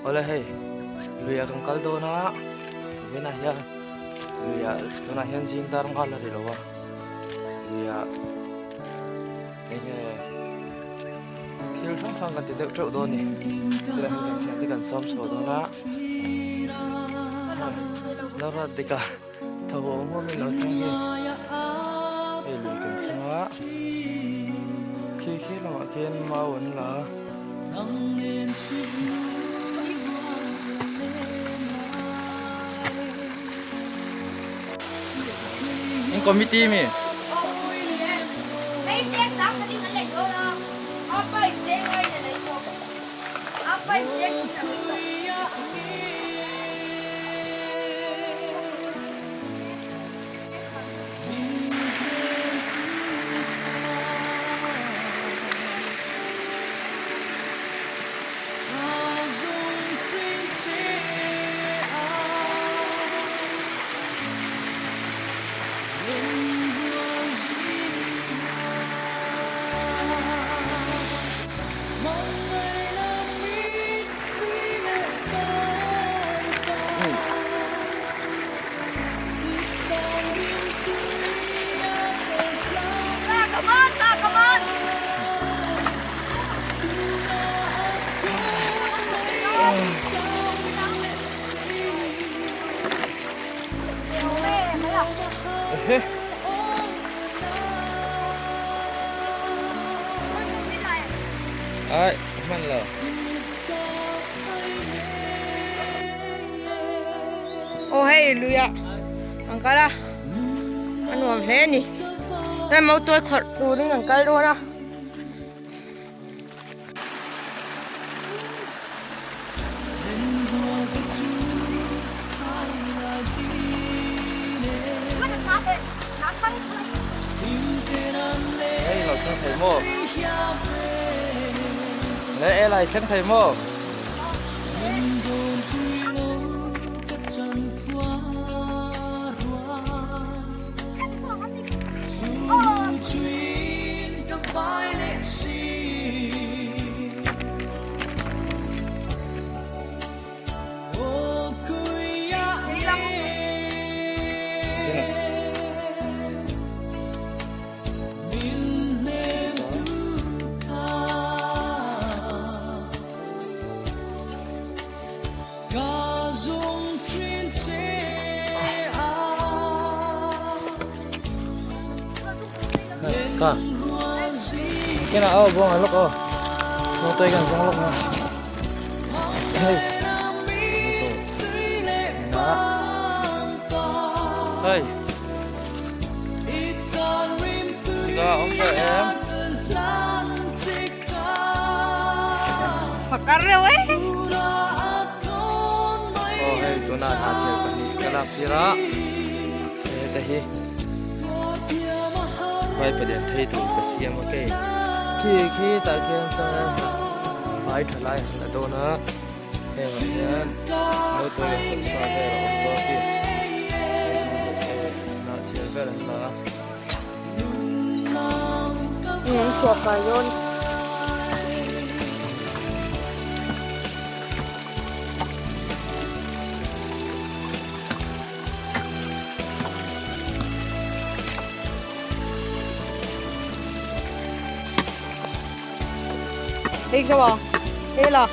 Awle hei luiah kan kal dawn a vawiinah hian luiah tunah hian zing dar nghal a ri lo a luiah eng nge thil hrang hrang kan ti deuh teuh dawn a ni tilai hi kan thiante kan sawm chho dawn a Lara dika tho awm awm in lo thleng hi hei lui kan thleng a khi khi lamah khian mau an la a. In committee mi? Ai, hman lo. Aw hei luiah an kal a, a nuam hle a ni. Hei motor khawrh turin an kal dawn a. Hei lo thleng thei maw? Le e lai thleng thei maw? Ka. Kena oh buang alok oh. Mau tôi kan buang alok na. Hey. Hey. Ka om ka em. Pakar reuh e. Aw hei tuna hna thil pahnih ka lak tir a heta hi vai palian thei tur ka siam a kei khi khi tah khian chuan vai tha lai han la dawn a hengah hian motor leh taksa vel a awm dawn a hnah thil vel an la a. An chhuah fai dawn. Hei sao à? Hei là.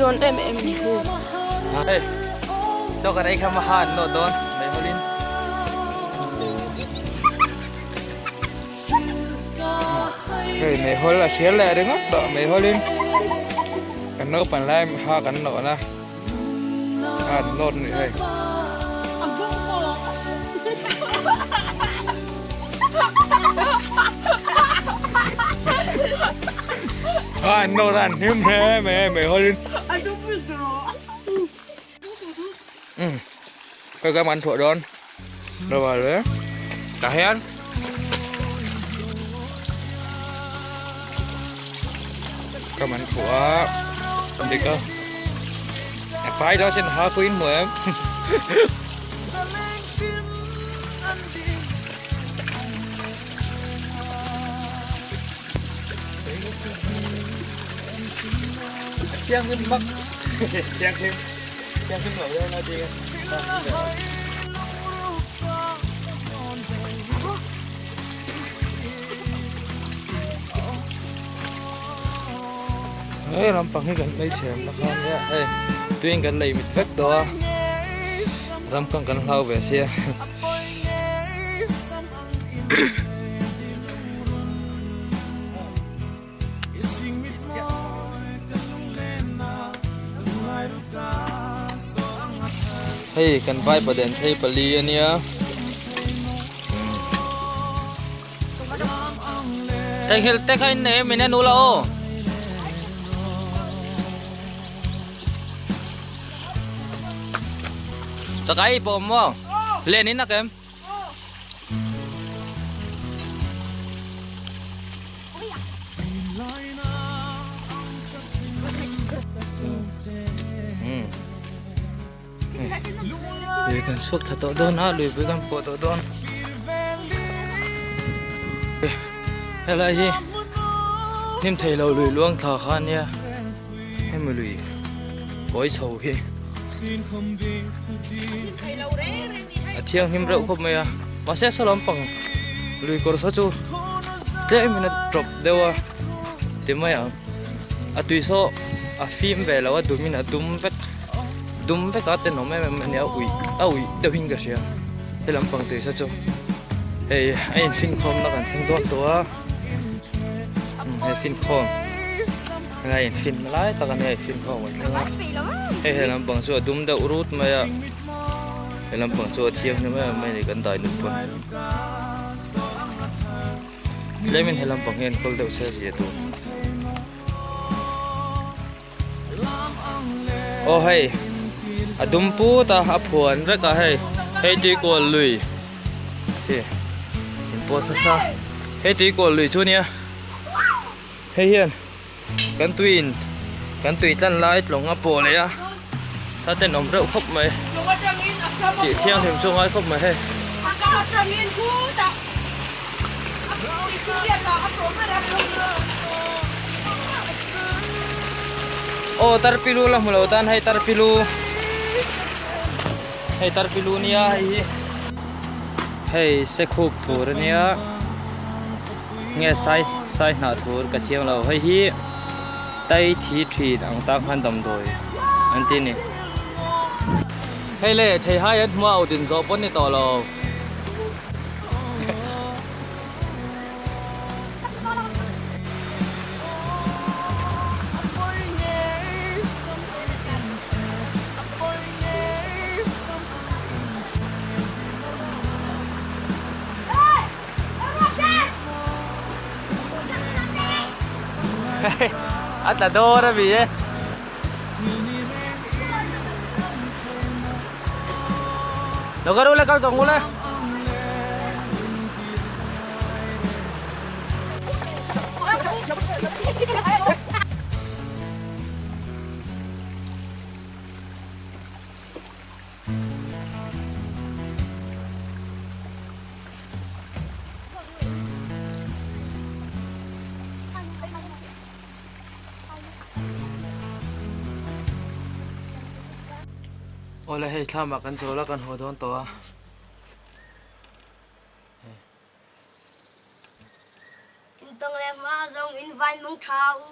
dawn em em ni hu. Hei chaw kan ei kha ma ha an nawh dawn mai hawlin. Hei meihawl a hrial leh ringawt tawh meihawlin kan naupang lai ha kan nawhna a an nawt a ni hei. A an nawt a an hlim hle mai hei meihawlin. Hei kan an chhuah dawn Rava le tah hian ka man thuah a dik a a fai dawn sin ha pui in hmu em thianghlim mak thianghlim thianghlim lo deuh na ding Hei lampang hi kan lei chhem na khan nia hei tuiin kan lei mit vek tawh a ram kang kan hlau ve sia. Hei kan vai paden thei pali a nia. Theihnghilh te kha in nei em in en ula aw. Chakai pawh awm maw? Len in a kem. Lui kan suak thla tawh dawn a luipui kan pawh tawh dawn helai hi hnim thei lo lui luang thla kha ania hemi lui kawi chho hi a thianghlim reuh khawp mai a mahse saw lampang lui kawr saw chu tlem in a tawp deuh a ti mai ang a tui saw a fim ve lo a dum in a dum vek dum vek a tenawm em em a nia uih a uih deuh in ka hria he lampang tui saw chu hei a infinkhawm na kan thleng dawn tawh a he finkhawm. Helai in fin lai tak a nia fin khawm an thleng a hei he lampang chu a dum deuh rut mai a he lampang chu a thianghlim em em mai a ni kan dai nut pawn tlemin he lampang hi enkawl deuh se zia tur aw hei a dum put a a phuan vek a hei hei tuikual lui hi in pawh nasa hei tuikual lui chu nia. Hei hian kan tuiin kan tui tlan lai tlawng a pawh leh a a tenawm reuh khawp mai tih thianghlim chu a ngai khawp mai hei. Aw tarpilu la hmu lo tan hei tarpilu hei tarpilu nia hei hi hei sekhup thur ania. Nge sai sai hnah thur ka chiang lo hei hi tai thi thin ang tak khan damdawi an ti a ni. Hei le thei hai an hmu a aw din zawh pawn ni tawh lo. A tla dawr a mi e. Lo kal ule kal tawng ule. Awle hei thlam ah kan chawl a kan haw dawn tawh a. In tawng leh hma zawng in vain mung tha u.